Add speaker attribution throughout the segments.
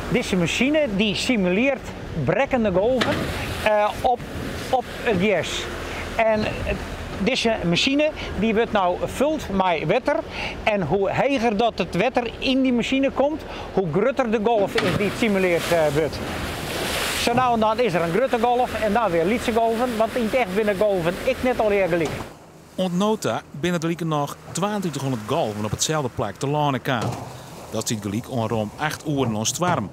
Speaker 1: Dizze masine dy simulearret brekkende golven op op it gers. En dizze masine dy wurdt no fuld mei wetter en hoe heger dat it wetter yn dy masine komt, hoe grutter de golf is dy't simuleard wurdt. Sa no en dan is der in grutte golf en dan wer lytse golven, want yn it echt binne golven ek net allegear gelyk.
Speaker 2: Oant no ta binne der likernôch 3200 golven op itselde plak telâne kaam. Dat stiet gelyk oan rom 8 oeren oan stoarm.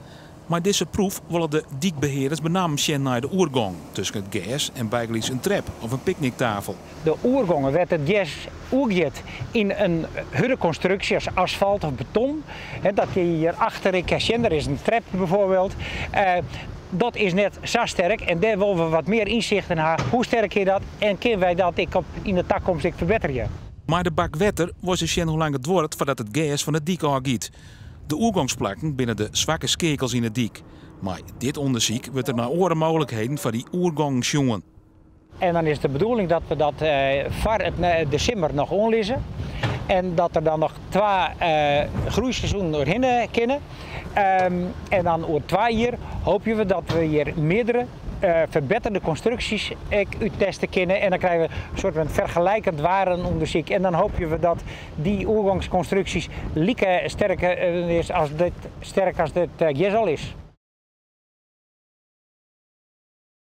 Speaker 2: Mei dizze proef wolle de dykbehearders benammen sjen nei de oergong tusken it gers en bygelyks in trep of in picknicktafel.
Speaker 1: De oergongen wêr't it gers oergiet yn in hurde konstruksje as asfalt of beton, dat kinne je hjir achter ek sjen, der is in trep bijvoorbeeld. Dat is net sa sterk en dêr wolle we wat mear ynsicht yn ha. Hoe sterk is dat en kinne wy dat ek op yn de takomst ek ferbetterje?
Speaker 2: Mei de bak wetter wolle se sjen hoe lang it duorret foardat it gers fan de dyk ôfgiet. De oergongsplakken binne de swakke skeakels yn de dyk. Mei dit ûndersyk wurdt der nei oare mooglikheden foar dy oergongen sjoen.
Speaker 1: En dan is de bedoeling dat we dat foar de simmer noch oanlizze. En dat der dan noch twa groeiseizoenen oerhinne kinne. En dan oer 2 jier hoopje we dat we hjir meardere ferbetterde konstruksjes ek útteste kinne. En dan krije we in soart fan fergelykend warenûndersyk. En dan hoopje we dat dy oergongskonstruksjes like sterk is as dit, sterk as dit gers al is.